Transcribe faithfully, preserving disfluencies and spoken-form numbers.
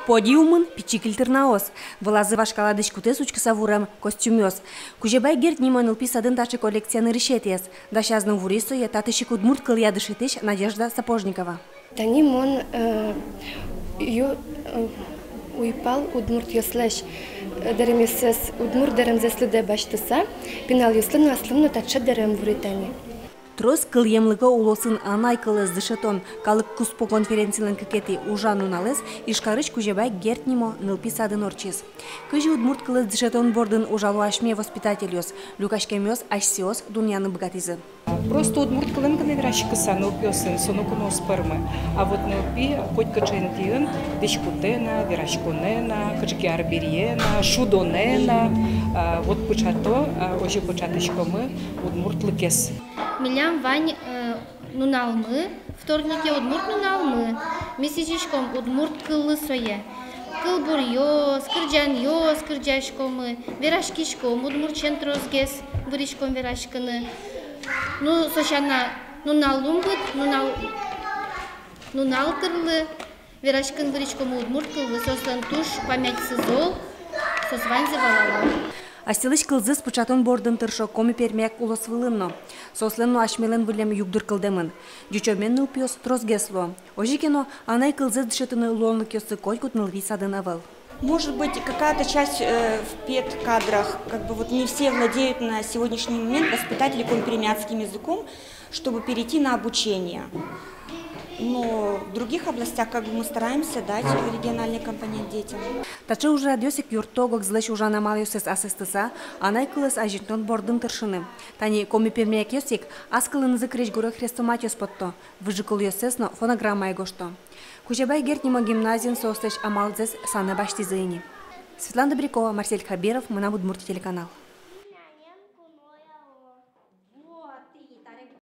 Подиумын пичи кильтырнаос, вылазы вашкала дӥськутэз учкыса вурем костюмъёс. Кузебай Герд нимо нылпи садын таӵе коллекция нырысетӥез. Дасяз но вуриз сое татысь ик удмурт кылъя дышетӥсь Надежда Сапожникова. Тани мон, э, ю-, э, уйпал удмуртъёслэсь, э, дэремъёссэс, удмурт дэремзэс лыдэ басьтыса, пиналъёслы но аслым но таӵе дэрем вури тани. Трос кылъемлыко улосын анай кылэз дышетон калык куспо конференцилэн кыкетӥ ужан нуналэз Ижкарысь Кузебай Герд нимо нылпи садын ортчиз. Кызьы удмурт кылэз дышетон бордын ужало асьме воспитательёс, люкаськемъёс асьсэос дунъяны быгатӥзы. Просто удмурт кылын гинэ вераськыса нылпиосын со ноку но уз пӧрмы. А вот нылпи котькыӵе интыын дӥськутэ на, вераськонэ на, кыӵе ке арбериен на, шудонэн на, а, вот пыӵато, а, озьы пыӵатӥськомы удмуртлыкез. Милям вань, э, нуналмы, вторнике удмурт нуналмы. Ми сӥзиськом удмурт кыллы сое. Кылбуръёс, кырӟанъёс кырӟаськомы, вераськиськом удмуртэн тросгес, выриськом вераськыны. Ну, со сяна, нунал лумбыт, нунал, нунал тырлы вераськыны выриськом удмурт кыллы, соослэн туж памятьсы зол, соос ваньзы валало. Асьсэлэсь кылзэс пыӵатон бордын тыршо коми-пермяк улосвылын но. Соослэн но асьмелэн выллем югдур кылдэмын. Ӟучомен нылпиос тросгес луо. Озьы ке но, анай кылзэс дышетыны луонлыкъёссы котькуд нылпи садын ӧвӧл. Может быть, какая-то часть, э, в педкадрах, как бы вот не все владеют на сегодняшний момент воспитатели коми-пермяцким языком, чтобы перейти на обучение. Но в других областях как бы мы стараемся дать региональный компонент детям. Таӵе ужрадъёс ик юртто ог-огзылэсь ужан амалъёссэс асэстыса, анай кылэз азинтон бордын тыршыны. Тани коми-пермякъёс ик ас кылынызы крезьгуро хрестоматъёс потто, выжыкылъёссэс но фонограммае гожто. Кузебай Герд нимо гимназиын соослэсь амалзэс санэ басьтӥзы ини. Светлана Добрякова, Марсель Хабиров, «Мынам Удмуртие» телеканал.